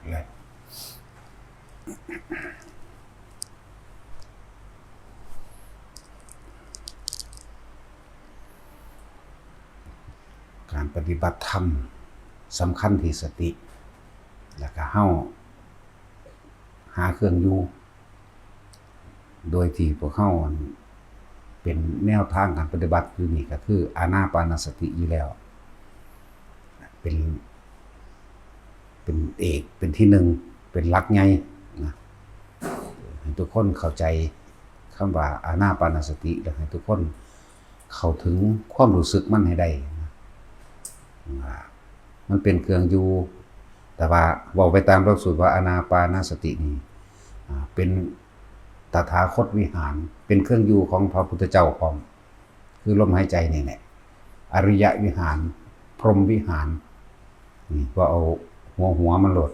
ແລະ ການປະຕິບັດທຳສຳຄັນທີ່ສະຕິ ແລ້ວກະເຮົາຫາເຄື່ອງຢູ່ ໂດຍທີ່ພວກເຮົາ ອັນ ເປັນແນວທາງການປະຕິບັດຢູ່ນີ້ ກໍຄືອານາປານະສະຕິຢູ່ແລ້ວ ເປັນ ເປັນເອກ ເປັນທີໜຶ່ງ ເປັນຫຼັກໃຫຍ່ນະ ໃຫ້ທຸກຄົນເຂົ້າໃຈຄຳວ່າອານາປານະສະຕິ ແລະ ໃຫ້ທຸກຄົນເຂົ້າເຖິງຄວາມຮູ້ສຶກມັນໃຫ້ໄດ້ນະ ວ່າ ມັນເປັນເຄື່ອງຢູ່ ແຕ່ວ່າເວົ້າໄປຕາມຫຼັກສູດວ່າອານາປານະສະຕິນີ້ ອ່າ ເປັນຕະຖາຄົດວິຫານ ເປັນເຄື່ອງຢູ່ຂອງພະພຸດທະເຈົ້າພ້ອມ ຄືລົມຫາຍໃຈນີ້ແຫຼະ ອະລິຍະວິຫານ ພົມວິຫານ ນີ້ ກໍເອົາຫົວຫົວມັນໂລດ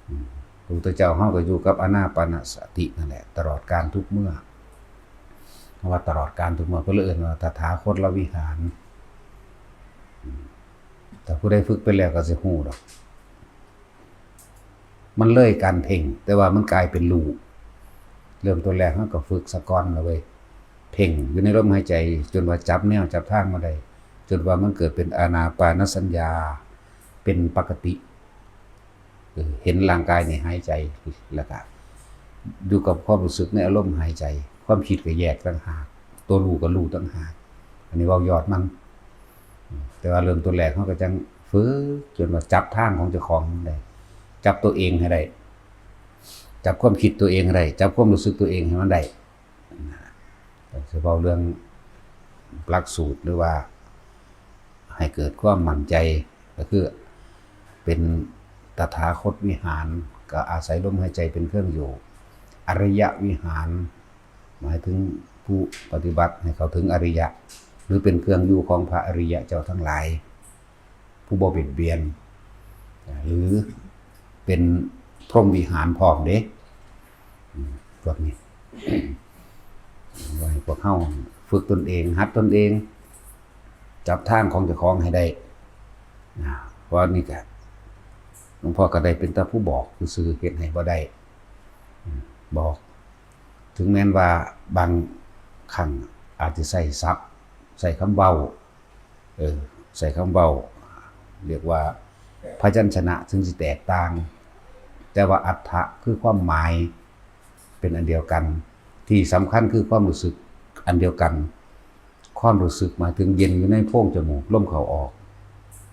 ອືມ ພະພຸດທະເຈົ້າເຮົາກໍຢູ່ກັບອານາປານະສະຕິນັ້ນແຫຼະ ຕະຫຼອດການທຸກເມື່ອ ເພາະວ່າຕະຫຼອດການທຸກເມື່ອ ເພິ່ນເລີຍເອີ້ນວ່າຕະຖາຄົດລະວິຫານ ອືມ ຖ້າຜູ້ໃດຝຶກໄປແລ້ວກໍຊິຮູ້ດອກ ມັນເລີຍການເພັ່ງ ແຕ່ວ່າມັນກາຍເປັນຮູ້ ເລີ່ມຕົ້ນແລກເຮົາກໍຝຶກສາກ່ອນລະເວີຍ ເພັ່ງຢູ່ໃນລົມຫາຍໃຈ ຈົນວ່າຈັບແນວຈັບທາງມາໄດ້ ຈົນວ່າມັນເກີດເປັນອານາປານະສັນຍາ ເປັນປະກະຕິ ເອີ ເຫັນຮ່າງກາຍນີ້ຫາຍໃຈ ແລ້ວກະຢູ່ກັບຄວາມຮູ້ສຶກໃນອາລົມຫາຍໃຈ ຄວາມຄິດກໍແຍກຕ່າງຫາກ ຕົວຮູ້ກໍຮູ້ຕ່າງຫາກ ອັນນີ້ເວົ້າຍອດມັນ ແຕ່ວ່າເລີ່ມຕົ້ນແລກເຮົາກໍຈັ່ງຝຶກຈົນວ່າຈັບທາງຂອງເຈົ້າຂອງໄດ້ ຈັບຕົວເອງໃຫ້ໄດ້ ຈັບຄວາມຄິດຕົວເອງໃຫ້ໄດ້ ຈັບຄວາມຮູ້ສຶກຕົວເອງໃຫ້ມັນໄດ້ ກໍຊິເວົ້າເລື່ອງຫຼັກສູດ ຫຼືວ່າໃຫ້ເກີດຄວາມໝັ້ນໃຈ ກໍຄືເປັນຕະຖາຄົດວິຫານ ກໍອາໄສລົມຫາຍໃຈເປັນເຄື່ອງຢູ່ ອະລິຍະວິຫານ ໝາຍເຖິງຜູ້ປະຕິບັດໃຫ້ເຂົ້າເຖິງອະລິຍະ ຫຼືເປັນເຄື່ອງຢູ່ຂອງພະອະລິຍະເຈົ້າທັງຫຼາຍ ຜູ້ບໍ່ບຽດບຽນ ຫຼືເປັນພົມວິຫານພ້ອມເດ້ ອືມ ພວກນີ້ ວ່າໃຫ້ພວກເຮົາຝຶກຕົນເອງ ຫັດຕົນເອງ ຈັບທາງຂອງເຈົ້າຂອງໃຫ້ໄດ້ ອາ ເພາະວ່ານີ້ກະ ຫຼວງພໍ່ກໍໄດ້ເປັນແຕ່ຜູ້ບອກຊື່ໆ ເຮັດໃຫ້ບໍ່ໄດ້ ອືມ ບອກ ເຖິງແມ່ນວ່າບາງຄັ້ງອາດຈະໃຊ້ສັບ ໃຊ້ຄຳເວົ້າ ເອີ ໃຊ້ຄຳເວົ້າ ຮຽກວ່າພະຍັນຊະນະເຖິງຊິແຕກຕ່າງ ແຕ່ວ່າອັດຖະ ຄືຄວາມໝາຍ ເປັນອັນດຽວກັນ ທີ່ສຳຄັນຄືຄວາມຮູ້ສຶກອັນດຽວກັນ ຄວາມຮູ້ສຶກໝາຍເຖິງເຢັນຢູ່ໃນໂພງຈະມູກ ລົມເຂົ້າອອກ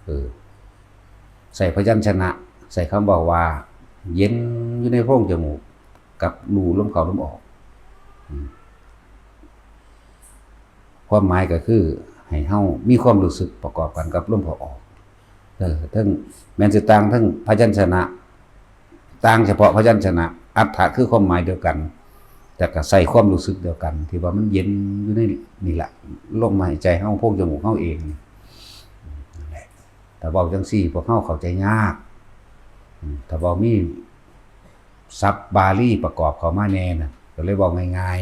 ເອີ ໃຊ້ພະຍັນຊະນະ ໃຊ້ຄຳເວົ້າວ່າເຢັນຢູ່ໃນໂພງຈະມູກ ກັບຮູ້ລົມເຂົ້າລົມອອກ ອືມ ຄວາມໝາຍກໍຄືໃຫ້ເຮົາມີຄວາມຮູ້ສຶກປະກອບກັນກັບລົມເຂົ້າອອກ ເອີ ເຖິງແມ່ນຊິຕ່າງເຖິງພະຍັນຊະນະ ຕ່າງສະເພາະພະຍັນຊະນະ ອັດຖະຄືຄວາມໝາຍດຽວກັນ ແຕ່ກໍໃຊ້ຄວາມຮູ້ສຶກດຽວກັນ ທີ່ວ່າມັນເຢັນຢູ່ໃນນີ້ລະ ລົມຫາຍໃຈເຮົາ ໂພງຈະມູກເຮົາເອງ ນັ້ນແຫຼະ ຖ້າເວົ້າຈັ່ງຊີ້ ພວກເຮົາເຂົ້າໃຈຍາກ ອືມ ຖ້າເວົ້າມີ ສັບບາລີປະກອບເຂົ້າມາແດ່ນະ ກໍເລີຍເວົ້າງ່າຍ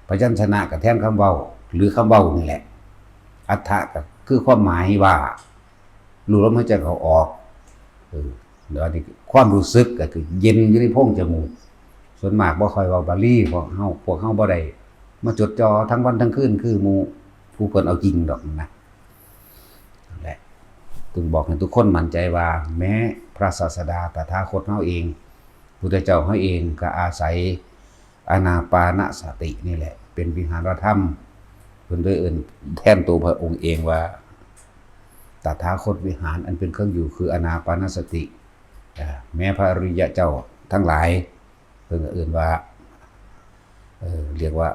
ໆ ພະຍັນຊະນະກໍແທນຄຳເວົ້າ ຫຼືຄຳເວົ້ານີ້ແຫຼະ ອັດຖະກໍຄືຄວາມໝາຍວ່າ ຮູ້ລົມຫາຍໃຈເຂົ້າອອກ ເອີ ແລ້ວອັນນີ້ຄວາມຮູ້ສຶກກໍຄືເຢັນຢູ່ໃນໂພງຈະມູກ ສ່ວນມາກບໍ່ຄ່ອຍເວົ້າບາລີ ພວກເຮົາ ພວກເຮົາບໍ່ໄດ້ມາຈົດຈ່ອທັງວັນທັງຄືນຄືໝູ່ຜູ້ເພິ່ນເອົາຈິງດອກນະ. ນັ້ນແຫຼະ ຈຶ່ງບອກໃຫ້ທຸກຄົນໝັ້ນໃຈວ່າ ແມ້ພະສາສະດາຕະຖາຄົດເຮົາເອງ ພຸດທະເຈົ້າເຮົາເອງກໍອາໄສອານາປານະສະຕິນີ້ແຫຼະ ເປັນວິຫານະທຳ ເພິ່ນເລີຍເອີ້ນແທນໂຕພະອົງເອງວ່າ ຕະຖາຄົດວິຫານອັນເປັນເຄື່ອງຢູ່ຄືອານາປານະສະຕິ. ແມ້ພະອະລິຍະເຈົ້າທັງຫຼາຍ ເພິ່ນກໍເອີ້ນວ່າ ເອີ ຮຽກວ່າ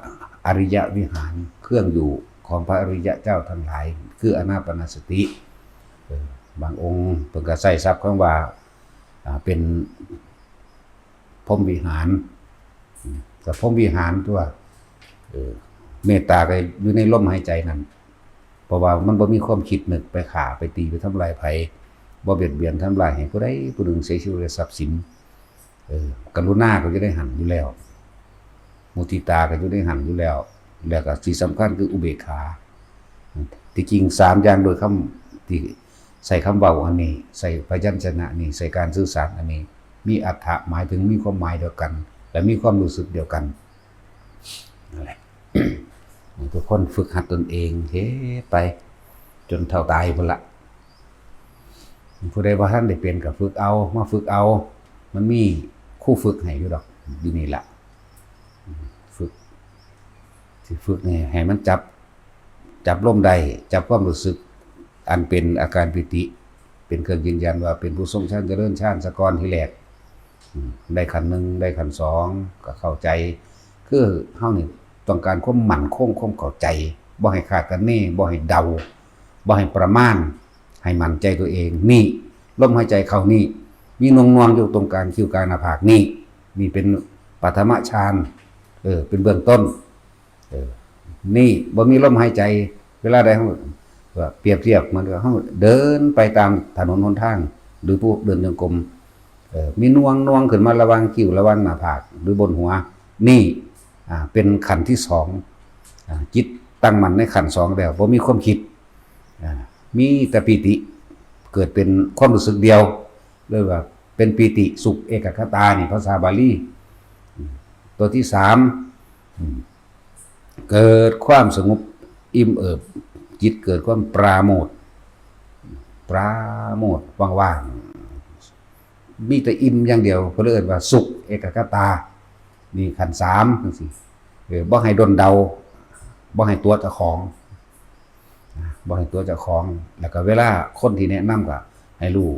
ອະລິຍະວິຫານ ເຄື່ອງຢູ່ຂອງພະອະລິຍະເຈົ້າທັງຫຼາຍ ຄືອານາປານະສະຕິ. ເອີ ບາງອົງເພິ່ນກໍໃຊ້ສັບຄຳວ່າ ອ່າ ເປັນພົມວິຫານ ອືມ ກໍພົມວິຫານຕົວະ ເອີ ເມດຕາກໍຢູ່ໃນລົມຫາຍໃຈນັ້ນ ເພາະວ່າມັນບໍ່ມີຄວາມຄິດນຶກໄປຂ້າ ໄປຕີ ໄປທຳລາຍໃຜ ບໍ່ບຽດບຽນທຳລາຍໃຫ້ຜູ້ໃດຜູ້ໜຶ່ງເສຍຊີວິດ ແລະ ຊັບສິນ. ເອີ ກະລຸນາກໍຢູ່ໃນຫັ້ນຢູ່ແລ້ວ ມຸທິຕາກໍຢູ່ໃນຫັ້ນຢູ່ແລ້ວ ແລ້ວກໍທີ່ສຳຄັນຄືອຸເບກຂາ. ທີ່ຈິງສາມຢ່າງໂດຍຄຳ ທີ່ ໃຊ້ຄຳເວົ້າອັນນີ້, ໃຊ້ພະຍັນຊະນະນີ້, ໃຊ້ການສື່ສານອັນນີ້ ມີອັດຖະໝາຍເຖິງ ມີຄວາມໝາຍດຽວກັນ ແລະ ມີຄວາມຮູ້ສຶກດຽວກັນ. ນັ້ນແຫຼະ ໃຫ້ທຸກຄົນຝຶກຫັດຕົນເອງເຮັດໄປ ຈົນເທົ່າຕາຍພຸ້ນລະ. ຜູ້ໃດບໍ່ທັນໄດ້ເປັນກໍຝຶກເອົາ, ມາຝຶກເອົາ. ມັນມີຄູຝຶກໃຫ້ຢູ່ດອກ ຢູ່ນີ້ລະ. ຝຶກ ຊິຝຶກໃຫ້ ໃຫ້ມັນຈັບ ຈັບລົມໄດ້, ຈັບຄວາມຮູ້ສຶກອັນເປັນອາການປີຕິ ເປັນເຄື່ອງຢືນຢັນວ່າເປັນຜູ້ຊົງຊານຈະເລີນຊານສາກ່ອນທີແລກ. ອືມ ໄດ້ຂັ້ນໜຶ່ງ ໄດ້ຂັ້ນສອງ ກໍເຂົ້າໃຈ. ຄືເຮົານີ້ຕ້ອງການຄວາມໝັ້ນຄົງ, ຄວາມເຂົ້າໃຈ, ບໍ່ໃຫ້ຄາດຄະເນ, ບໍ່ໃຫ້ເດົາ, ບໍ່ໃຫ້ປະມານ, ໃຫ້ໝັ້ນໃຈຕົວເອງ. ນີ້ ລົມຫາຍໃຈເຂົ້ານີ້ ມີໜ່ວງໆຢູ່ຕົງກາງຄິ້ວກາງໜ້າຜາກນີ້. ນີ້ເປັນປະຖະມະຊານ, ເອີ ເປັນເບື້ອງຕົ້ນ. ເອີ ນີ້ບໍ່ມີລົມຫາຍໃຈ ເວລາໃດເຮົາ ປຽບທຽບເໝືອນກັບເຮົາເດີນໄປຕາມຖະໜົນຫົນທາງ ຫຼືຜູ້ເດີນຈົງກົມ ເອີ ມີໜ່ວງໆຂຶ້ນມາລະຫວ່າງຄິ້ວ ລະຫວ່າງໜ້າຜາກ ຫຼືບົນຫົວ. ນີ້ ອ່າ ເປັນຂັ້ນທີສອງ. ອ່າ ຈິດຕັ້ງໝັ້ນໃນຂັ້ນສອງແລ້ວ ບໍ່ມີຄວາມຄິດ. ອ່າ ມີແຕ່ປີຕິ ເກີດເປັນຄວາມຮູ້ສຶກດຽວ ເອີ້ນວ່າເປັນປີຕິສຸກເອກະກະຕາ ນີ້ພາສາບາລີ. ອືມ ຕົວທີສາມ ອືມ ເກີດຄວາມສະຫງົບອີ່ມເອີບ, ຈິດເກີດຄວາມປາໂມດ, ປາໂມດ ວ່າງໆ ມີແຕ່ອີ່ມຢ່າງດຽວ ເພິ່ນເອີ້ນວ່າສຸກເອກະກະຕາ. ນີ້ຂັ້ນສາມ ຈັ່ງຊີ້. ເອີ ບໍ່ໃຫ້ດົນເດົາ, ບໍ່ໃຫ້ຕົວະເຈົ້າຂອງ, ນະ ບໍ່ໃຫ້ຕົວະເຈົ້າຂອງ. ແລ້ວກໍເວລາຄົນທີ່ແນະນຳກໍໃຫ້ຮູ້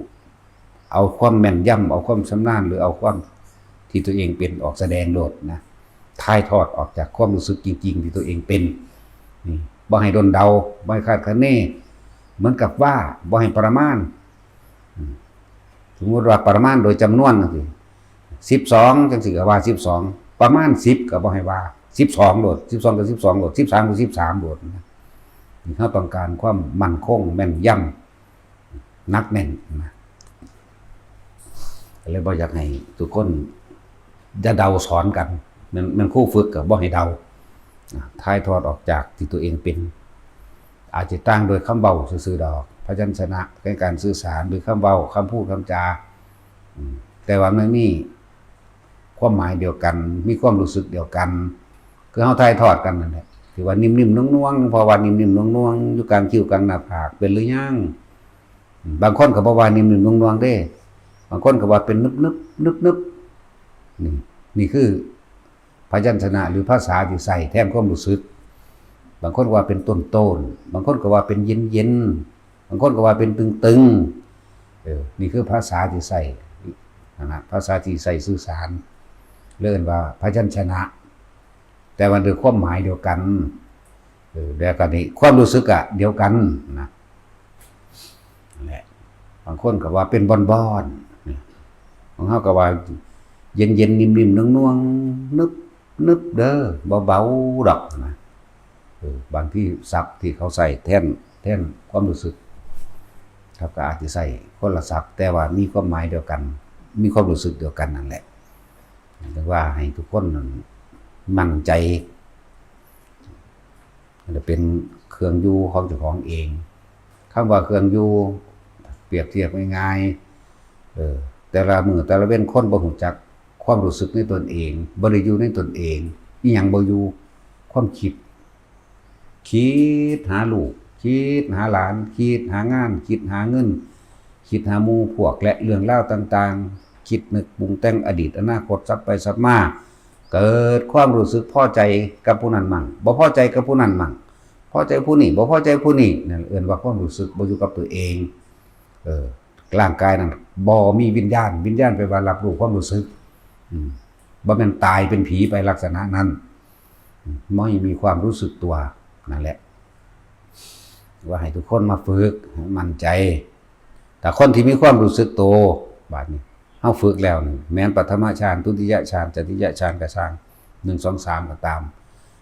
ເອົາຄວາມແມ່ນຢຳ, ເອົາຄວາມຊຳນານ ຫຼືເອົາຄວາມທີ່ຕົວເອງເປັນອອກສະແດງໂລດນະ, ຖ່າຍທອດອອກຈາກຄວາມຮູ້ສຶກຈິງໆທີ່ຕົວເອງເປັນ. ນີ້ ບໍ່ໃຫ້ດົນເດົາ, ບໍ່ໃຫ້ຄາດຄະເນ, ເໝືອນກັບວ່າ ບໍ່ໃຫ້ປະມານ. ອືມ ສົມມຸດວ່າປະມານໂດຍຈຳນວນຈັ່ງຊີ້ ສິບສອງ ຈັ່ງຊີ້ກໍວ່າສິບສອງ, ປະມານສິບກໍບໍ່ໃຫ້ວ່າສິບສອງໂລດ, ສິບສອງກໍສິບສອງໂລດ, ສິບສາມກໍສິບສາມໂລດນະ. ນີ້ເຮົາຕ້ອງການຄວາມໝັ້ນຄົງ, ແມ່ນຢຳ, ໜັກແໜ້ນນະ. ກໍເລີຍບໍ່ຢາກໃຫ້ທຸກຄົນຢ່າເດົາສອນກັນ, ແມ່ນ ແມ່ນຄູຝຶກກໍບໍ່ໃຫ້ເດົາ, ນະ ຖ່າຍທອດອອກຈາກທີ່ຕົວເອງເປັນ. ອາດຈະຕ່າງໂດຍຄຳເວົ້າຊື່ໆດອກ, ພະຍັນຊະນະໃນການສື່ສານ ຫຼືຄຳເວົ້າ, ຄຳພູດຄຳຈາ, ອືມ ແຕ່ວ່າມັນມີຄວາມໝາຍດຽວກັນ, ມີຄວາມຮູ້ສຶກດຽວກັນ, ຄືເຮົາຖ່າຍທອດກັນນັ້ນແຫຼະ. ທີ່ວ່ານິ່ມໆໜ່ວງໆ, ເພາະວ່ານິ່ມໆໜ່ວງໆ ຢູ່ກາງຄິ້ວກາງໜ້າຜາກ ເປັນຫຼືຍັງ? ອືມ ບາງຄົນກໍບໍ່ວ່ານິ່ມໆໜ່ວງໆເດ້, ບາງຄົນກໍວ່າເປັນນຶບໆ ນຶບໆ. ນີ້ ນີ້ຄື ພະຍັນຊະນະ ຫຼື ພາສາທີ່ໃຊ້ແທນຄວາມຮູ້ສຶກ. ບາງຄົນກໍວ່າເປັນໂຕນໆ, ບາງຄົນກໍວ່າເປັນເຢັນໆ, ບາງຄົນກໍວ່າເປັນຕຶງໆ. ເອີ ນີ້ຄືພາສາທີ່ໃຊ້ຫັ້ນນະ, ພາສາທີ່ໃຊ້ສື່ສານ ເອີ້ນວ່າພະຍັນຊະນະ, ແຕ່ວ່າດ້ວຍຄວາມໝາຍດຽວກັນ. ເອີ ແລ້ວກໍນີ້ ຄວາມຮູ້ສຶກກະດຽວກັນນະ. ນັ້ນແຫຼະ ບາງຄົນກໍວ່າເປັນບ່ອນໆ, ຂອງເຮົາກໍວ່າເຢັນໆ ນິ່ມໆ ໜ່ວງໆ ນຶບໆເດີ, ບໍ່ເບົາດອກນະ. ເອີ ບາງທີສັບທີ່ເຂົາໃຊ້ແທນ ແທນຄວາມຮູ້ສຶກ ເຂົາກໍອາດຈະໃຊ້ຄົນລະສັບ, ແຕ່ວ່າມີຄວາມໝາຍດຽວກັນ, ມີຄວາມຮູ້ສຶກດຽວກັນນັ້ນແຫຼະ. ຈັ່ງວ່າໃຫ້ທຸກຄົນນັ້ນໝັ້ນໃຈ ມັນຈະເປັນເຄື່ອງຢູ່ຂອງເຈົ້າຂອງເອງ. ຄຳວ່າເຄື່ອງຢູ່ ປຽບທຽບງ່າຍໆ, ເອີ ແຕ່ລະມື້ແຕ່ລະເວັນ ຄົນບໍ່ຮູ້ຈັກຄວາມຮູ້ສຶກໃນຕົນເອງ, ບໍ່ໄດ້ຢູ່ໃນຕົນເອງ. ອີ່ຫຍັງບໍ່ຢູ່? ຄວາມຄິດ. ຄິດຫາລູກ, ຄິດຫາຫຼານ, ຄິດຫາງານ, ຄິດຫາເງິນ, ຄິດຫາໝູ່ພວກ ແລະ ເລື່ອງລາວຕ່າງໆ, ຄິດນຶກປຸງແຕ່ງອະດີດອະນາຄົດ ສັບໄປສັບມາ, ເກີດຄວາມຮູ້ສຶກພໍໃຈກັບຜູ້ນັ້ນໝັ້ງ, ບໍ່ພໍໃຈກັບຜູ້ນັ້ນໝັ້ງ, ພໍໃຈຜູ້ນີ້, ບໍ່ພໍໃຈຜູ້ນີ້, ນັ້ນເອີ້ນວ່າຄວາມຮູ້ສຶກບໍ່ຢູ່ກັບຕົວເອງ. ເອີ ຮ່າງກາຍນັ້ນບໍ່ມີວິນຍານ, ວິນຍານແປວ່າຮັບຮູ້ຄວາມຮູ້ສຶກ, ອືມ ບໍ່ແມ່ນຕາຍເປັນຜີໄປລັກສະນະນັ້ນ, ອືມ ບໍ່ມີຄວາມຮູ້ສຶກຕົວ. ນັ້ນແຫຼະ ວ່າໃຫ້ທຸກຄົນມາຝຶກໃຫ້ໝັ້ນໃຈ. ຖ້າຄົນທີ່ມີຄວາມຮູ້ສຶກໂຕ ບາດນີ້ເຮົາຝຶກແລ້ວນີ້ ແມ່ນປະຖະມະຊານ ທຸຕິຍະຊານ ຕະຕິຍະຊານກໍຊ່າງ ໜຶ່ງ ສອງ ສາມ ກໍຕາມ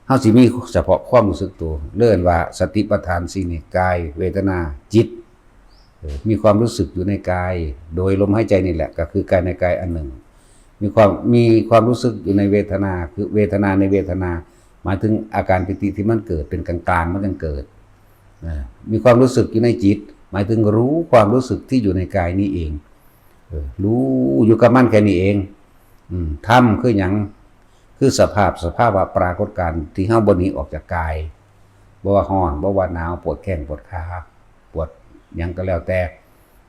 ເຮົາຊິມີສະເພາະຄວາມຮູ້ສຶກໂຕ ເອີ້ນວ່າສະຕິປັດຖານສີ່ນີ້ ກາຍ ເວທະນາ ຈິດ ເອີ ມີຄວາມຮູ້ສຶກຢູ່ໃນກາຍ ໂດຍລົມຫາຍໃຈນີ້ແຫຼະ ກໍຄືກາຍໃນກາຍອັນໜຶ່ງ ມີຄວາມ ມີຄວາມຮູ້ສຶກຢູ່ໃນເວທະນາ ຄືເວທະນາໃນເວທະນາ ໝາຍເຖິງອາການປີຕິທີ່ມັນເກີດເປັນກາງໆ ມັນຈັ່ງເກີດ ເອີ ມີຄວາມຮູ້ສຶກຢູ່ໃນຈິດ ໝາຍເຖິງຮູ້ຄວາມຮູ້ສຶກທີ່ຢູ່ໃນກາຍນີ້ເອງ. ເອີ ຮູ້ຢູ່ກັບມັນແຄ່ນີ້ເອງ. ອືມ ທຳຄືຫຍັງ? ຄືສະພາບ ສະພາວະປາກົດການທີ່ເຮົາບໍ່ໜີອອກຈາກກາຍ. ບໍ່ວ່າຮ້ອນ ບໍ່ວ່າໜາວ ປວດແຂ້ງປວດຂາ ປວດຫຍັງກໍແລ້ວແຕ່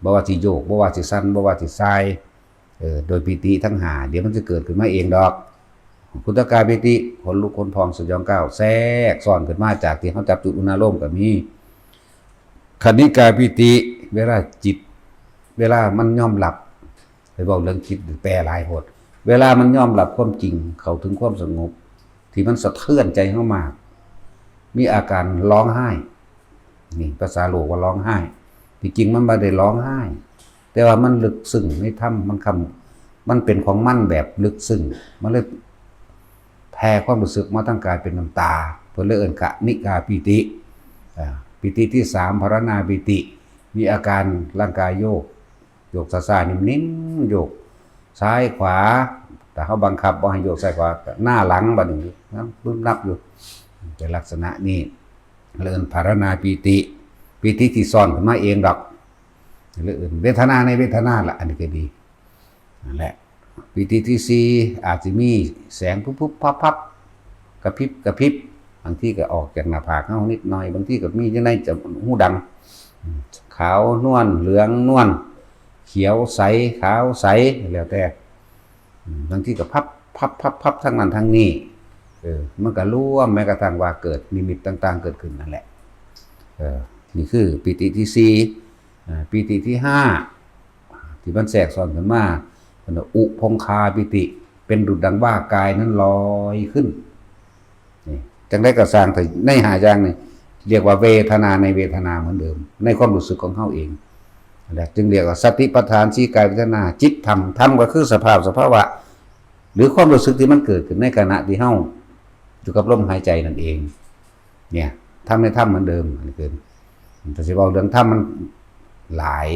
ບໍ່ວ່າຊິໂຍກ ບໍ່ວ່າຊິສັ່ນ ບໍ່ວ່າຊິສ່າຍ ເອີ ໂດຍປີຕິທັງຫ້າ ດຽວມັນຈະເກີດຂຶ້ນມາເອງດອກ. ຄຸດທະກາປີຕິ ຂົນລຸກຂົນພອງສະຫຍອງກ້າວ ແຊກຊ້ອນຂຶ້ນມາຈາກທີ່ເຮົາຈັບຈຸດອຸນາໂລມກໍມີ. ຄະນິກາປີຕິ ເວລາຈິດ ເວລາມັນຍອມຮັບ ໄປເວົ້າເລື່ອງຈິດແປຫຼາຍໂພດ. ເວລາມັນຍອມຮັບຄວາມຈິງ ເຂົ້າເຖິງຄວາມສະຫງົບ ທີ່ມັນສະເທືອນໃຈເຮົາມາກ ມີອາການຮ້ອງໄຫ້ ນີ້ພາສາໂລກວ່າຮ້ອງໄຫ້ ທີ່ຈິງມັນບໍ່ໄດ້ຮ້ອງໄຫ້ ແຕ່ວ່າມັນເລິກເຊິ່ງໃນທຳ ມັນຄຳ ມັນເປັນຂອງມັນແບບເລິກເຊິ່ງ ມັນເລີຍແຜ່ຄວາມຮູ້ສຶກມາທາງກາຍເປັນນ້ຳຕາ ເພິ່ນເລີຍເອີ້ນຄະນິກາປີຕິ. ອາ ປີຕິທີສາມ ພາລະນາປີຕິ ມີອາການຮ່າງກາຍໂຍກ ໂຍກຊ້າໆ ນິ່ມໆ ໂຍກຊ້າຍຂວາ ຖ້າເຮົາບັງຄັບບໍ່ໃຫ້ໂຍກຊ້າຍຂວາ ໜ້າຫຼັງ ບັດນີ້ນະ ປຶບນັບຢູ່ ເປັນລັກສະນະນີ້ ເອີ້ນພາລະນາປີຕິ. ປີຕິທີ່ຊ້ອນຂຶ້ນມາເອງດອກ ເອີ້ນເວທະນາໃນເວທະນາລະ ອັນນີ້ກໍດີ ນັ້ນແຫຼະ. ປີຕິທີສີ່ ອາດຊິມີແສງປຸບໆ ພັບໆ ກະພິບໆ ບາງທີກໍອອກຈາກໜ້າຜາກເຮົານິດໜ້ອຍ ບາງທີກໍມີຢູ່ໃນຈະ ຫູດັງ ຂາວນວນ ເຫຼືອງນວນ ຂຽວໃສ ຂາວໃສ ແລ້ວແຕ່ ບາງທີກໍພັບໆໆໆ ທາງນັ້ນທາງນີ້ ເອີ ມັນກໍລວມ ແມ້ກະທັ່ງວ່າເກີດນິມິດຕ່າງໆເກີດຂຶ້ນນັ້ນແຫຼະ. ເອີ ນີ້ຄືປີຕິທີສີ່. ອາ ປີຕິທີຫ້າ ທີ່ມັນແຊກຊ້ອນຂຶ້ນມາ ເພິ່ນວ່າອຸພົງຄາປີຕິ ເປັນດຸດດັ່ງວ່າກາຍນັ້ນລອຍຂຶ້ນ. ນີ້ ຈັ່ງໃດກໍຊ່າງ ໃນຫ້າຢ່າງນີ້ ລຽກວ່າເວທະນາໃນເວທະນາເໝືອນເດີມ ໃນຄວາມຮູ້ສຶກຂອງເຮົາເອງ ແລະ ຈຶ່ງລຽກວ່າສະຕິປັດຖານ ສີ່ ກາຍເວທະນາ ຈິດທຳ. ທຳກໍຄືສະພາບ ສະພາວະ ຫຼື ຄວາມຮູ້ສຶກທີ່ມັນເກີດຂຶ້ນໃນຂະນະທີ່ເຮົາຢູ່ກັບລົມຫາຍໃຈນັ້ນເອງ. ເນຍ ທຳໃນທຳເໝືອນເດີມ ອັນນີ້ຄື ຖ້າຊິເວົ້າເລື່ອງທຳມັນຫຼາຍ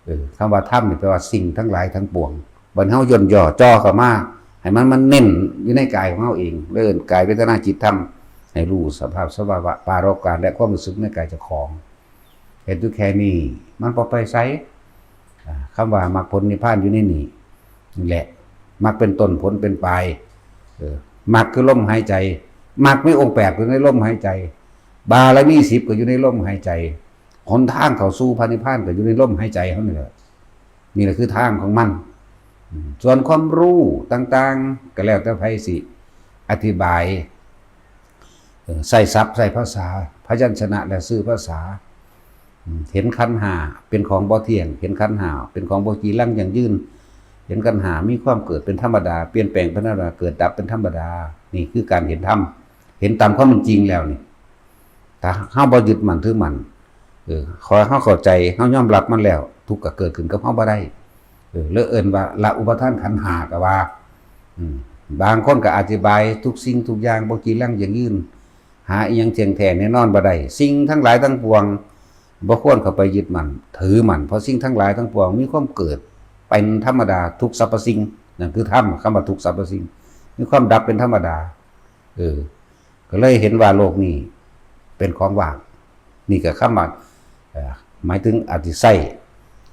ເອີ ຄຳວ່າທຳນີ້ແປວ່າສິ່ງທັງຫຼາຍທັງປວງ. ບັດເຮົາຢ່ນຫຍໍ້ຈໍ້ເຂົ້າມາ ໃຫ້ມັນ ມັນເນັ້ນຢູ່ໃນກາຍຂອງເຮົາເອງ ເອີ້ນກາຍເວທະນາຈິດທຳ ໃຫ້ຮູ້ສະພາບສະພາວະປາລົບການ ແລະ ຄວາມຮູ້ສຶກໃນກາຍເຈົ້າຂອງ. ເຮັດຢູ່ແຄ່ນີ້ ມັນບໍ່ໄປໃສ. ອາ ຄຳວ່າມັກຜົນນິບພານຢູ່ໃນນີ້ ນີ້ແຫຼະ ມັກເປັນຕົ້ນ ຜົນເປັນປາຍ. ເອີ ມັກຄືລົມຫາຍໃຈ ມັກມີອົງແປດຢູ່ໃນລົມຫາຍໃຈ ບາລະມີສິບກໍຢູ່ໃນລົມຫາຍໃຈ ຫົນທາງເຂົ້າສູ່ພະນິບພານກໍຢູ່ໃນລົມຫາຍໃຈເຮົານີ້ແຫຼະ. ນີ້ແຫຼະຄືທາງຂອງມັນ. ອືມ ສ່ວນຄວາມຮູ້ຕ່າງໆ ກໍແລ້ວແຕ່ໃຜຊິອະທິບາຍ ເອີ ໃຊ້ສັບໃຊ້ພາສາ ພະຍັນຊະນະ ແລະ ຊື່ພາສາ. ອືມ ເຫັນຂັນຫ້າເປັນຂອງບໍ່ທ່ຽງ ເຫັນຂັນຫ້າເປັນຂອງບໍ່ຈີລັງຢັ້ງຢືນ ເຫັນຂັນຫ້າມີຄວາມເກີດເປັນທຳມະດາ ປ່ຽນແປງເປັນທຳມະດາ ເກີດດັບເປັນທຳມະດາ. ນີ້ຄືການເຫັນທຳ ເຫັນຕາມຄວາມເປັນຈິງແລ້ວນີ້ ຖ້າເຮົາບໍ່ຍຶດໝັ້ນຖືໝັ້ນ ເອີ ຂໍໃຫ້ເຮົາເຂົ້າໃຈ ເຮົາຍອມຮັບມັນແລ້ວ ທຸກກໍເກີດຂຶ້ນກັບເຮົາບໍ່ໄດ້. ເອີ ເລີຍເອີ້ນວ່າລະອຸປະທານຂັນຫ້າກໍວ່າ. ອືມ ບາງຄົນກໍອະທິບາຍທຸກສິ່ງທຸກຢ່າງບໍ່ຈີລັງຢັ້ງຢືນ ຫາອີ່ຫຍັງທ່ຽງແທ້ແນ່ນອນບໍ່ໄດ້. ສິ່ງທັງຫຼາຍທັງປວງບໍ່ຄວນເຂົ້າໄປຍຶດໝັ້ນຖືໝັ້ນ ເພາະສິ່ງທັງຫຼາຍທັງປວງມີຄວາມເກີດເປັນທຳມະດາ ທຸກສັບພະສິ່ງ. ນັ້ນຄືທຳ ຄຳວ່າທຸກສັບພະສິ່ງ ມີຄວາມດັບເປັນທຳມະດາ. ເອີ ກໍເລີຍເຫັນວ່າໂລກນີ້ເປັນຂອງວ່າງ. ນີ້ກໍຄຳວ່າ ເອີ ໝາຍເຖິງອາດຊິໃຊ້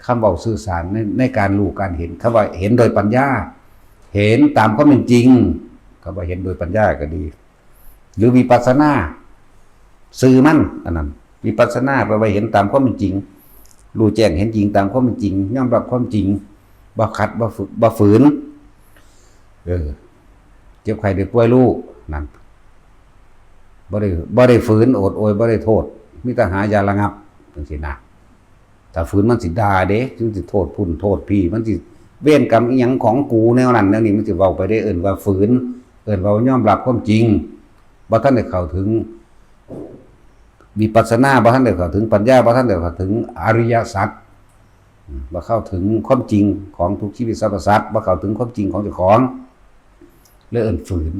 ຄຳເວົ້າສື່ສານໃນ ໃນການຮູ້ການເຫັນ ຄຳວ່າເຫັນໂດຍປັນຍາ ເຫັນຕາມຄວາມເປັນຈິງ. ຄຳວ່າເຫັນໂດຍປັນຍາກໍດີ ຫຼື ວິປັດສະນາ ຊື່ມັນອັນນັ້ນ ວິປັດສະນາແປວ່າເຫັນຕາມຄວາມເປັນຈິງ ຮູ້ແຈ້ງເຫັນຈິງຕາມຄວາມເປັນຈິງ ຍອມຮັບຄວາມຈິງ ບໍ່ຂັດ ບໍ່ຝຶກ ບໍ່ຝືນ. ເອີ ເຈັບໄຂ້ໄດ້ປ່ວຍ ຮູ້ ນັ້ນ ບໍ່ໄດ້ ບໍ່ໄດ້ຝືນ ໂອດໂອຍ ບໍ່ໄດ້ໂທດ ມີແຕ່ຫາຢາລະງັບ ຈັ່ງຊີ້ນະ. ຖ້າຝືນມັນຊິດ່າເດ້ ມັນຊິໂທດພຸ້ນໂທດພີ້ ມັນຊິເວນກຳອີ່ຫຍັງຂອງກູແນວນັ້ນແນວນີ້ ມັນຊິເວົ້າໄປເດ້ ເອີ້ນວ່າຝືນ ເອີ້ນວ່າຍອມຮັບຄວາມຈິງ ບໍ່ທັນໄດ້ເຂົ້າເຖິງວິປັດສະນາ ບໍ່ທັນໄດ້ເຂົ້າເຖິງປັນຍາ ບໍ່ທັນໄດ້ເຂົ້າເຖິງອະລິຍະສັດ ອືມ ບໍ່ເຂົ້າເຖິງຄວາມຈິງຂອງທຸກຊີວິດສັບພະສັດ ບໍ່ເຂົ້າເຖິງຄວາມຈິງຂອງເຈົ້າຂອງ ເລີຍເອີ້ນຝືນ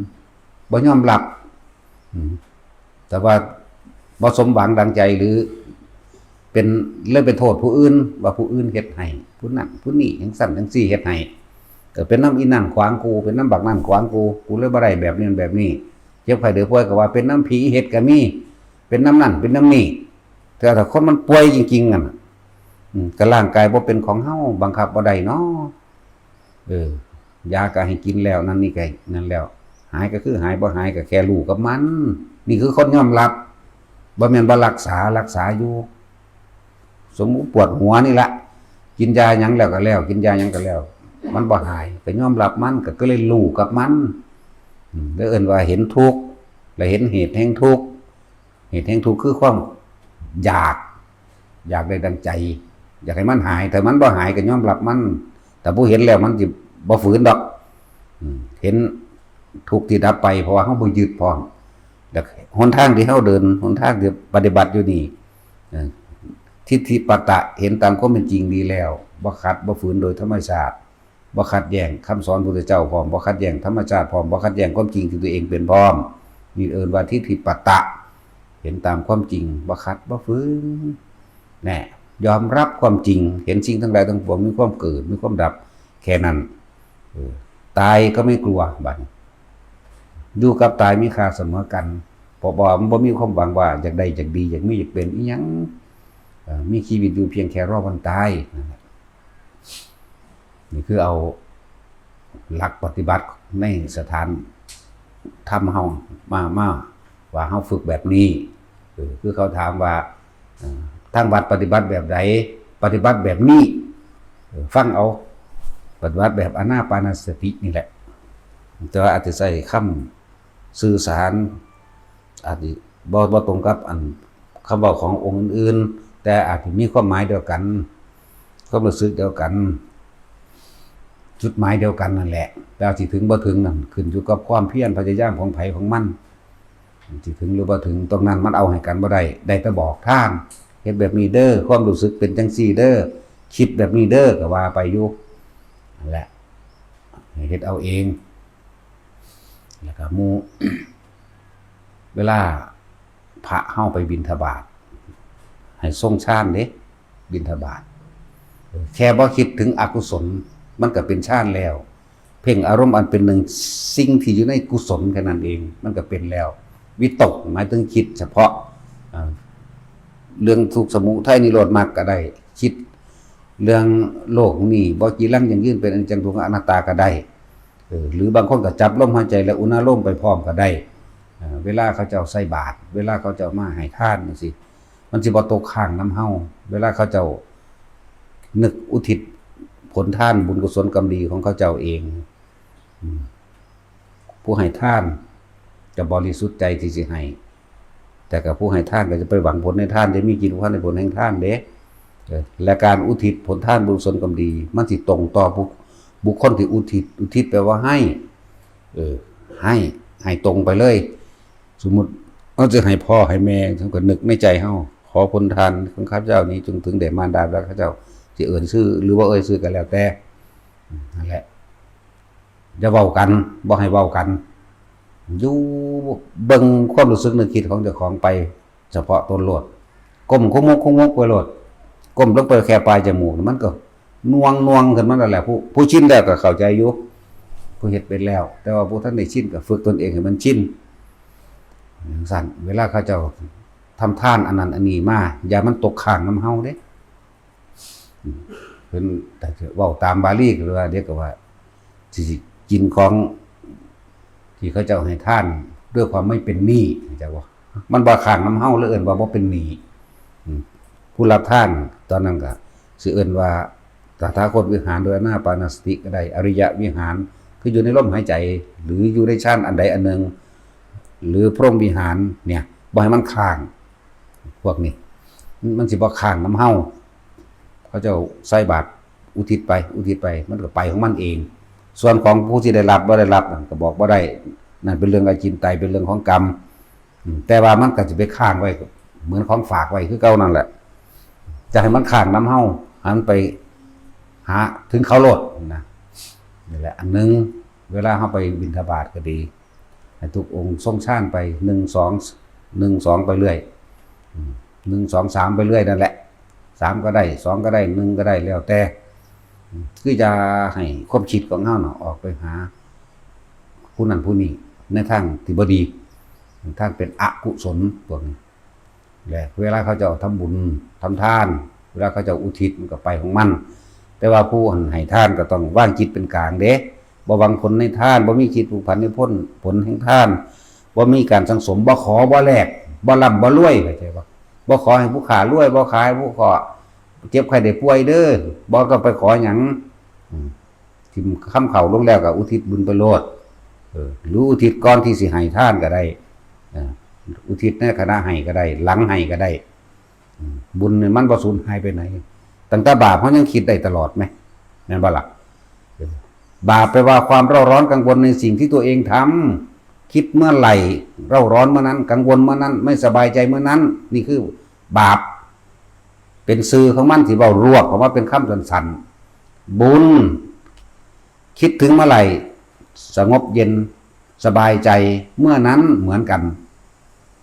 ບໍ່ຍອມຮັບ ອືມ ແຕ່ວ່າບໍ່ສົມຫວັງດັ່ງໃຈ ຫຼື ເປັນ ເລີຍໄປໂທດຜູ້ອື່ນ ວ່າຜູ້ອື່ນເຮັດໃຫ້ ຜູ້ນັ້ນຜູ້ນີ້ຈັ່ງຊັ້ນຈັ່ງຊີ້ເຮັດໃຫ້ ກໍເປັນນຳອີ່ນັ້ນຂວາງກູ ເປັນນຳບັກນັ້ນຂວາງກູ ກູເລີຍບໍ່ໄດ້ແບບນັ້ນແບບນີ້. ເຈັບໄຂ້ໄດ້ປ່ວຍກໍວ່າເປັນນຳຜີເຮັດກໍມີ ເປັນນຳນັ້ນເປັນນຳນີ້. ແຕ່ຖ້າຄົນມັນປ່ວຍຈິງໆ ນັ້ນ ກໍຮ່າງກາຍບໍ່ເປັນຂອງເຮົາ ບັງຄັບບໍ່ໄດ້ເນາະ. ເອີ ຢາກໍໃຫ້ກິນແລ້ວ ນັ້ນນີ້ກໍນັ້ນແລ້ວ ຫາຍກໍຄືຫາຍ ບໍ່ຫາຍກໍແຄ່ຮູ້ກັບມັນ. ນີ້ຄືຄົນຍອມຮັບ ບໍ່ແມ່ນບໍ່ຮັກສາ ຮັກສາຢູ່. ສົມມຸດປວດຫົວນີ້ລະ ກິນຢາຫຍັງແລ້ວກໍແລ້ວ ກິນຢາຫຍັງກໍແລ້ວ ມັນບໍ່ຫາຍ ກໍຍອມຮັບມັນ ກໍ ກໍເລີຍຮູ້ກັບມັນ. ອືມ ແລ້ວເອີ້ນວ່າເຫັນທຸກ ແລະເຫັນເຫດແຫ່ງທຸກ. ເຫດແຫ່ງທຸກຄືຄວາມຢາກ ຢາກໄດ້ດັ່ງໃຈ ຢາກໃຫ້ມັນຫາຍ. ຖ້າມັນບໍ່ຫາຍກໍຍອມຮັບມັນ ຖ້າຜູ້ເຫັນແລ້ວມັນຊິບໍ່ຝືນດອກ. ອືມ ເຫັນທຸກທີ່ດັບໄປ ເພາະວ່າເຮົາບໍ່ຍຶດພ້ອມ. ແລ້ວຫົນທາງທີ່ເຮົາເດີນ ຫົນທາງທີ່ປະຕິບັດຢູ່ນີ້ ເອີ ທິດຖິປະຕະ ເຫັນຕາມຄວາມເປັນຈິງດີແລ້ວ ບໍ່ຂັດບໍ່ຝືນໂດຍທຳມະຊາດ ບໍ່ຂັດແຍ້ງຄຳສອນພຸດທະເຈົ້າພ້ອມ ບໍ່ຂັດແຍ້ງທຳມະຊາດພ້ອມ ບໍ່ຂັດແຍ້ງຄວາມຈິງທີ່ຕົວເອງເປັນພ້ອມ. ນີ້ເອີ້ນວ່າທິດຖິປະຕະ ເຫັນຕາມຄວາມຈິງ ບໍ່ຂັດບໍ່ຝືນ. ແນ່ ຍອມຮັບຄວາມຈິງ ເຫັນສິ່ງທັງຫຼາຍທັງປວງມີຄວາມເກີດ ມີຄວາມດັບ ແຄ່ນັ້ນ. ເອີ ຕາຍກໍໄມ່ກົວ ບັດນີ້ ຢູ່ກັບຕາຍມີຄ່າສະເໝີກັນ ເພາະວ່າມັນບໍ່ມີຄວາມຫວັງວ່າຢາກໄດ້ ຢາກດີ ຢາກມີ ຢາກເປັນອີ່ຫຍັງ. ເອີ ມີຊີວິດຢູ່ພຽງແຄ່ລໍວັນຕາຍນັ້ນແຫຼະ. ນີ້ຄືເອົາຫຼັກປະຕິບັດໃນສະຖານທຳເຮົາມາ ມາວ່າເຮົາຝຶກແບບນີ້. ເອີ ຄືເຂົາຖາມວ່າ ເອີ ທາງວັດປະຕິບັດແບບໃດ? ປະຕິບັດແບບນີ້. ເອີ ຟັງເອົາ ປະຕິບັດແບບອານາປານະສະຕິນີ້ແຫຼະ. ແຕ່ວ່າອາດຈະໃຊ້ຄຳສື່ສານ ອາດຊິບໍ່ ບໍ່ຕົງກັບອັນຄຳເວົ້າຂອງອົງອື່ນໆ ແຕ່ອາດຈະມີຄວາມໝາຍດຽວກັນ ຄວາມຮູ້ສຶກດຽວກັນ ຈຸດໝາຍດຽວກັນນັ້ນແຫຼະ. ແຕ່ວ່າຊິເຖິງບໍ່ເຖິງນັ້ນ ຂຶ້ນຢູ່ກັບຄວາມພຽນພະຍາຍາມຂອງໃຜຂອງມັນ ຊິເຖິງຫຼືບໍ່ເຖິງ ຕົງນັ້ນມັນເອົາໃຫ້ກັນບໍ່ໄດ້. ໄດ້ແຕ່ບອກທາງ ເຮັດແບບນີ້ເດີ ຄວາມຮູ້ສຶກເປັນຈັ່ງຊີ້ເດີ ຄິດແບບນີ້ເດີ ກໍວ່າໄປຢູ່ ນັ້ນແຫຼະ ໃຫ້ເຮັດເອົາເອງ. ແລ້ວກໍໝູ່ ເວລາພະເຮົາໄປບິນທະບາດ ໃຫ້ຊົງຊານເດ້ ບິນທະບາດ ແຄ່ບໍ່ຄິດເຖິງອະກຸສົນ ມັນກໍເປັນຊານແລ້ວ. ເພັ່ງອາລົມອັນເປັນໜຶ່ງ ສິ່ງທີ່ຢູ່ໃນກຸສົນແຄ່ນັ້ນເອງ ມັນກໍເປັນແລ້ວ. ວິຕົກ ໝາຍເຖິງຄິດສະເພາະ ເອີ ເລື່ອງທຸກສະມຸໄທນິໂຣດມັກກໍໄດ້ ຄິດເລື່ອງໂລກນີ້ບໍ່ຈີລັງຢັ້ງຢືນ ເປັນອະນິດຈັງທຸກຂັງອະນັດຕາກໍໄດ້. ເອີ ຫຼືບາງຄົນກໍຈັບລົມຫາຍໃຈ ແລະ ອຸນາໂລມໄປພ້ອມກໍໄດ້. ເອີ ເວລາເຂົາເຈົ້າໃສ່ບາດ ເວລາເຂົາເຈົ້າມາໃຫ້ທານຈັ່ງຊີ້ ມັນຊິບໍ່ຕົກຄ້າງນຳເຮົາ. ເວລາເຂົາເຈົ້ານຶກອຸທິດຜົນທານບຸນກຸສົນກຳດີຂອງເຂົາເຈົ້າເອງ ອືມ ຜູ້ໃຫ້ທານຈະບໍລິສຸດໃຈທີ່ຊິໃຫ້ ແຕ່ກັບຜູ້ໃຫ້ທານກໍຈະໄປຫວັງຜົນໃນທານ ຈະມີຈິດຜູ້ພັນໃນຜົນແຫ່ງທານເດ້. ເອີ ແລະ ການອຸທິດຜົນທານບຸນກຸສົນກຳດີ ມັນຊິຕົງຕໍ່ບຸ ບຸກຄົນທີ່ອຸທິດ ອຸທິດແປວ່າໃຫ້ ເອີ ໃຫ້ ໃຫ້ຕົງໄປເລີຍ. ສົມມຸດເຮົາຈະໃຫ້ພໍ່ໃຫ້ແມ່ ເຮົາກໍນຶກໃນໃຈເຮົາ ຂໍຜົນທານຂອງຂ້າພະເຈົ້ານີ້ ຈົ່ງເຖິງແດ່ມານດາບິດາຂ້າພະເຈົ້າ ຊິເອີ້ນຊື່ ຫຼືບໍ່ເອີ້ນຊື່ກໍແລ້ວແຕ່ ນັ້ນແຫຼະ. ຢ່າເວົ້າກັນ ບໍ່ໃຫ້ເວົ້າກັນ ຢູ່ເບິ່ງຄວາມຮູ້ສຶກນຶກຄິດຂອງເຈົ້າຂອງໄປສະເພາະຕົນໂລດ. ກົ້ມຂະໝຸກຂະໝຸກໄປໂລດ ກົ້ມລົງໄປແຄ່ປາຍຈະໝູກ ມັນກໍໜ່ວງໆຂຶ້ນມາແລ້ວແຫຼະ. ຜູ້ ຜູ້ຊິນແລ້ວກໍເຂົ້າໃຈຢູ່ ຜູ້ເຮັດເປັນແລ້ວ. ແຕ່ວ່າຜູ້ທັນໄດ້ຊິນກໍຝຶກຕົນເອງໃຫ້ມັນຊິນ. ຈັ່ງຊັ້ນ ເວລາເຂົາເຈົ້າທຳທານອັນນັ້ນອັນນີ້ມາ ຢ່າມັນຕົກຄ້າງນຳເຮົາເດ້. ເພິ່ນ ຖ້າຈະເວົ້າຕາມບາລີກໍວ່າ ເດ ກໍວ່າ ຊິກິນຂອງທີ່ເຂົາເຈົ້າໃຫ້ທານດ້ວຍຄວາມໄມ່ເປັນໜີ້ ເຈົ້າບໍ່? ມັນບໍ່ຄ້າງນຳເຮົາ ເລີຍເອີ້ນວ່າບໍ່ເປັນໜີ້. ອືມ ຜູ້ຮັບທານຕອນນັ້ນກໍຊິເອີ້ນວ່າ ຕະຖາຄົດວິຫານໂດຍອານາປານະສະຕິກໍໄດ້ ອະລິຍະວິຫານ ຄືຢູ່ໃນລົມຫາຍໃຈ ຫຼື ຢູ່ໃນຊານອັນໃດອັນໜຶ່ງ ຫຼື ພົມວິຫານເນຍ ບໍ່ໃຫ້ມັນຄ້າງ. ພວກນີ້ ມັນ ມັນຊິບໍ່ຄ້າງນຳເຮົາ. ເຂົາເຈົ້າໃສ່ບາດ ອຸທິດໄປ ອຸທິດໄປ ມັນກໍໄປຂອງມັນເອງ. ສ່ວນຂອງຜູ້ທີ່ໄດ້ຮັບ ບໍ່ໄດ້ຮັບນັ້ນ ກໍບອກບໍ່ໄດ້. ນັ້ນເປັນເລື່ອງອະຈິນໄຕ ເປັນເລື່ອງຂອງກຳ. ອືມ ແຕ່ວ່າມັນກໍຊິໄປຄ້າງໄວ້ ເໝືອນຂອງຝາກໄວ້ຄືເກົ່ານັ້ນແຫຼະ. ຈະໃຫ້ມັນຄ້າງນຳເຮົາ ໃຫ້ມັນໄປຫາເຖິງເຂົາໂລດນະ. ນີ້ແຫຼະ ອັນໜຶ່ງ ເວລາເຮົາໄປບິນທະບາດກໍດີ ໃຫ້ທຸກອົງຊົງຊານໄປ ໜຶ່ງ ສອງ ໜຶ່ງ ສອງ ໄປເລື້ອຍ ອືມ ໜຶ່ງ ສອງ ສາມ ໄປເລື້ອຍນັ້ນແຫຼະ. ສາມກໍໄດ້ ສອງກໍໄດ້ ໜຶ່ງກໍໄດ້ ແລ້ວແຕ່. ອືມ ຄືຢ່າໃຫ້ຄວາມຄິດຂອງເຮົານະອອກໄປຫາຜູ້ນັ້ນຜູ້ນີ້ ໃນທາງທີ່ບໍ່ດີ ທາງເປັນອະກຸສົນພວກນີ້. ແລະ ເວລາເຂົາເຈົ້າທຳບຸນ ທຳທານ ວລາເຂົາເຈົ້າອຸທິດມັນກໍໄປຂອງມັນ. ແຕ່ວ່າຜູ້ອັນໃຫ້ທານກໍຕ້ອງວາງຈິດເປັນກາງເດ້ ບໍ່ຫວັງຜົນໃນທານ, ບໍ່ມີຈິດຜູກພັນໃນຜົນ, ຜົນແຫ່ງທານ, ບໍ່ມີການສັງສົມ, ບໍ່ຂໍ, ບໍ່ແລກ, ບໍ່ລ່ຳ, ບໍ່ລວຍ, ເຂົ້າໃຈບໍ່? ບໍ່ຂໍໃຫ້ຜູ້ຂ້າລວຍ, ບໍ່ຂໍໃຫ້ຜູ້ຂ້າເຈັບໄຂ້ໄດ້ປ່ວຍເດີ້, ບໍ່ຕ້ອງໄປຂໍຫຍັງ. ອືມ ຖິ້ມຄຳເຂົ້າລົງແລ້ວກໍອຸທິດບຸນໄປໂລດ. ເອີ ຫຼືອຸທິດກ່ອນທີ່ຊິໃຫ້ທານກໍໄດ້, ເອີ ອຸທິດໃນຂະນະໃຫ້ກໍໄດ້, ຫຼັງໃຫ້ກໍໄດ້. ອືມ ບຸນນີ້ມັນບໍ່ສູນຫາຍໄປໃຫນ. ຕັ້ງແຕ່ບາບເຮົາຍັງຄິດໄດ້ຕະຫຼອດແມະ ແມ່ນບໍ່ລະ? ເອີ ບາບແປວ່າຄວາມເຣົາຮ້ອນກັງວົນໃນສິ່ງທີ່ຕົວເອງທຳ. ຄິດເມື່ອໃດເຣົາຮ້ອນເມື່ອນັ້ນ, ກັງວົນເມື່ອນັ້ນ, ໄມ່ສະບາຍໃຈເມື່ອນັ້ນ, ນີ້ຄືບາບ. ເປັນຊື່ຂອງມັນທີ່ເວົ້າລວບອອກມາເປັນຄຳສັ້ນໆ. ບຸນ ຄິດເຖິງເມື່ອໃດສະຫງົບເຢັນສະບາຍໃຈເມື່ອນັ້ນເໝືອນກັນ.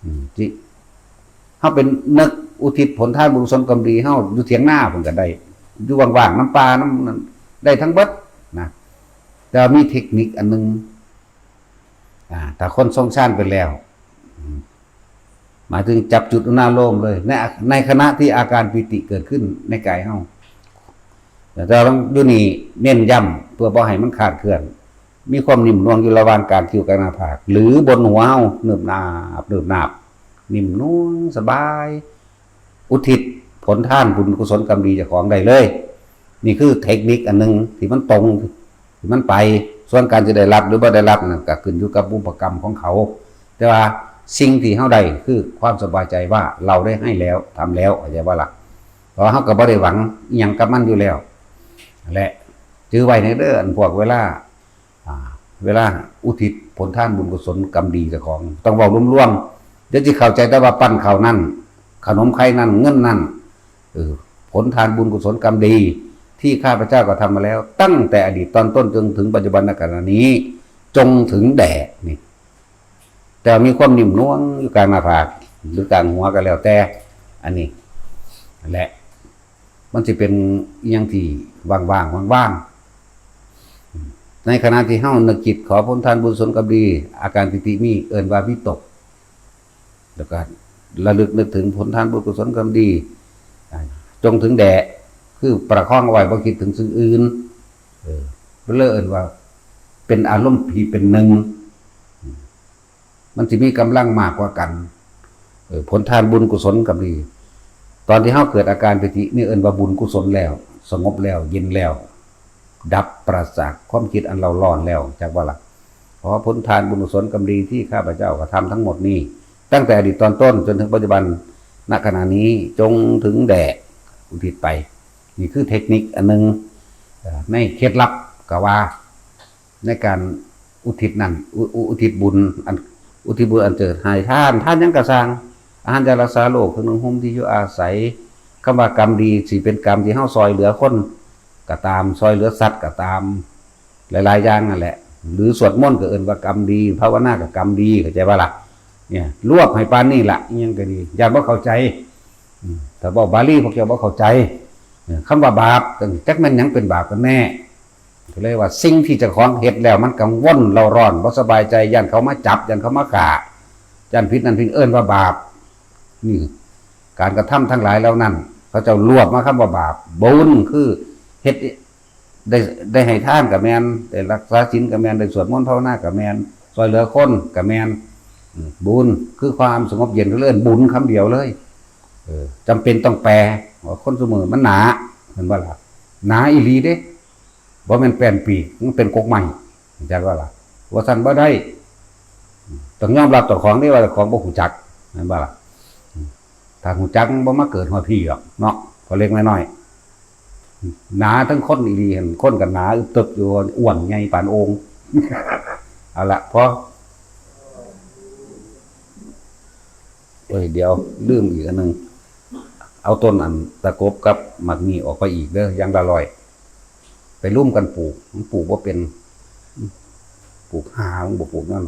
ອືມ ທີ່ເຮົາເປັນນຶກອຸທິດຜົນທານບຸນກຸສົນກຳດີເຮົາຢູ່ຖຽງນາພຸ້ນກໍໄດ້, ຢູ່ວ່າງໆນຳປ່ານຳນັ້ນໄດ້ທັງເບິດນະ. ແຕ່ວ່າມີເທັກນິກອັນໜຶ່ງ ອາ ຖ້າຄົນຊົງຊານໄປແລ້ວ ອືມ ໝາຍເຖິງຈັບຈຸດອຸນາໂລມເລີຍ ໃນ ໃນຂະນະທີ່ອາການປີຕິເກີດຂຶ້ນໃນກາຍເຮົາ. ແຕ່ວ່າຢູ່ນີ້ເນັ້ນຢ້ຳເພື່ອບໍ່ໃຫ້ມັນຂາດເຄື່ອນ, ມີຄວາມໜິ່ມໜ່ວງຢູ່ລະຫວ່າງກາງຄິ້ວກັບໜ້າຜາກ ຫຼື ບົນຫົວເຮົາ ໜຶບໜາບ ໜຶບໜາບ ໜິ່ມໜ່ວງສະບາຍ. ອຸທິດຜົນທານບຸນກຸສົນກຳດີເຈົ້າຂອງໄດ້ເລີຍ. ນີ້ຄືເທັກນິກອັນໜຶ່ງທີ່ມັນຕົງ ທີ່ມັນໄປ. ສ່ວນການຈະໄດ້ຮັບ ຫຼື ບໍ່ໄດ້ຮັບນັ້ນ ກໍຂຶ້ນຢູ່ກັບບຸບພະກຳຂອງເຂົາ. ແຕ່ວ່າສິ່ງທີ່ເຮົາໄດ້ຄືຄວາມສະບາຍໃຈວ່າເຮົາໄດ້ໃຫ້ແລ້ວ ທຳແລ້ວ ເຂົ້າໃຈບໍ່ລະ? ເພາະວ່າເຮົາກໍບໍ່ໄດ້ຫວັງອີ່ຫຍັງກັບມັນຢູ່ແລ້ວ. ແລະ ຈື່ໄວ້ແດ່ເດີ້ ອັນພວກເວລາ ອາ ເວລາອຸທິດຜົນທານບຸນກຸສົນກຳດີເຈົ້າຂອງ ຕ້ອງເວົ້າລວມໆ. ດຽວຊິເຂົ້າໃຈແຕ່ວ່າປັ້ນເຂົ້ານັ້ນ, ຂະໜົມໄຂ່ນັ້ນ, ເງິນນັ້ນ, ເອີ ຜົນທານບຸນກຸສົນກຳດີທີ່ຂ້າພະເຈົ້າກໍທຳມາແລ້ວ ຕັ້ງແຕ່ອະດີດຕອນຕົ້ນຈົນເຖິງປັດຈຸບັນນະຂະນະນີ້ ຈົ່ງເຖິງແດ່ ນີ້. ແຕ່ວ່າມີຄວາມໜິ່ມໜ່ວງຢູ່ກາງໜ້າຜາກ ຫຼື ກາງຫົວກໍແລ້ວແຕ່ ອັນນີ້ ແລະ ມັນຊິເປັນອີ່ຫຍັງທີ່ວ່າງໆ ວ່າງໆ. ໃນຂະນະທີ່ເຮົານຶກຄິດຂໍຜົນທານບຸນກຸສົນກຳດີ, ອາການປີຕິມີ ເອີ້ນວ່າວິຕົກ. ແລ້ວກໍລະລຶກນຶກເຖິງຜົນທານບຸນກຸສົນກຳດີ ອາ ຈົ່ງເຖິງແດ່ ຄືປະຄອງເອົາໄວ້ ບໍ່ຄິດເຖິງສິ່ງອື່ນ. ເອີ ເພິ່ນເລີຍເອີ້ນວ່າເປັນອາລົມທີ່ເປັນໜຶ່ງ. ມັນຊິມີກຳລັງມາກກວ່າກັນ. ເອີ ຜົນທານບຸນກຸສົນກໍມີ. ຕອນທີ່ເຮົາເກີດອາການປີຕິນີ້ ເອີ້ນວ່າບຸນກຸສົນແລ້ວ, ສະຫງົບແລ້ວ, ເຢັນແລ້ວ, ດັບປາສາດຈາກຄວາມຄິດອັນເລົ່າຮ້ອນແລ້ວ, ຈັກວ່າລະ. ຂໍຜົນທານບຸນກຸສົນກຳດີທີ່ຂ້າພະເຈົ້າກະທຳທັງໝົດນີ້, ຕັ້ງແຕ່ອະດີດຕອນຕົ້ນຈົນເຖິງປັດຈຸບັນນະຂະນະນີ້, ຈົ່ງເຖິງແດ່ ອຸທິດໄປ. ນີ້ຄືເທັກນິກອັນໜຶ່ງ, ເອີ ໃນເຄັດລັບກະວ່າ ໃນການອຸທິດນັ້ນ ອຸ ອຸ ອຸທິດບຸນ ອັນ ອຸທິດບຸນອັນເຈີດໃຫ້ທານ, ທານຫຍັງກະຊ່າງ, ອາຫານຢາຮັກສາໂລກ, ເຄື່ອງນຸ່ງຫົ່ມ, ທີ່ຢູ່ອາໄສ. ຄຳວ່າກຳດີ ຊິເປັນກຳທີ່ເຮົາຊ່ອຍເຫຼືອຄົນກະຕາມ, ຊ່ອຍເຫຼືອສັດກະຕາມ, ຫຼາຍໆຢ່າງນັ້ນແຫຼະ. ຫຼືສວດມົນກະເອີ້ນວ່າກຳດີ, ພາວະນາກະກຳດີ, ເຂົ້າໃຈບໍ່ລະ? ເອີ ລວບໃຫ້ປານນີ້ລະ, ອີ່ຫຍັງກະດີ, ຢ້ານບໍ່ເຂົ້າໃຈ. ອືມ ຖ້າເວົ້າບາລີພວກເຈົ້າບໍ່ເຂົ້າໃຈ. ເອີ ຄຳວ່າບາບ ຈັກແມ່ນຫຍັງເປັນບາບກັນແນ່? ກໍເລີຍວ່າສິ່ງທີ່ເຈົ້າຂອງເຮັດແລ້ວມັນກັງວົນເຣົາຮ້ອນ ບໍ່ສະບາຍໃຈ, ຢ້ານເຂົາມາຈັບ, ຢ້ານເຂົາມາຂ້າ, ຢ້ານຜິດນັ້ນຜິດ ເອີ້ນວ່າບາບ. ນີ້ ການກະທຳທັງຫຼາຍເຫຼົ່ານັ້ນ ເຂົາເຈົ້າລວບມາຄຳວ່າບາບ. ບຸນຄືເຮັດ ໄດ້ ໄດ້ໃຫ້ທານກະແມ່ນ, ໄດ້ຮັກສາສິນກະແມ່ນ, ໄດ້ສວດມົນພາວະນາກະແມ່ນ, ຊ່ອຍເຫຼືອຄົນກະແມ່ນ. ອືມ ບຸນຄືຄວາມສະຫງົບເຢັນ, ເອີ້ນບຸນຄຳດຽວເລີຍ. ເອີ ຈຳເປັນຕ້ອງແປວ່າຄົນຊຸມື້ມັນໜາ, ແມ່ນບໍ່ລະ? ໜາອີ່ຫຼີເດ້. ບໍ່ແມ່ນແປ້ນປີກ, ມັນເປັນກົກໄມ້, ເຂົ້າໃຈບໍ່ລະ? ວ່າຊັ້ນບໍ່ໄດ້. ຕ້ອງຍອມຮັບເຈົ້າຂອງເດ້ ວ່າເຈົ້າຂອງບໍ່ຮູ້ຈັກ, ແມ່ນບໍ່ລະ? ຖ້າຮູ້ຈັກ ມັນບໍ່ມາເກີດຮອດພີ້ດອກເນາະ, ພໍເລັກນ້ອຍ. ໜາທັງຄົນອີ່ຫຼີຫັ້ນ, ຄົນກໍໜາອຶບຕຶບຢູ່, ອ້ວນໃຫຍ່ປານໂອ່ງ. ເອົາລະ ພໍ. ໂອ້ຍ ດຽວລືມອີກອັນໜຶ່ງ, ເອົາຕົ້ນອັນຕະກົບກັບໝາກມີ້ອອກໄປອີກເດີ້, ຢ່າງລະຮ້ອຍ. ໄປລຸມກັນປູກ, ມັນປູກບໍ່ເປັນ, ປູກຫ່າ ມັນບໍ່ປູກນັ້ນ.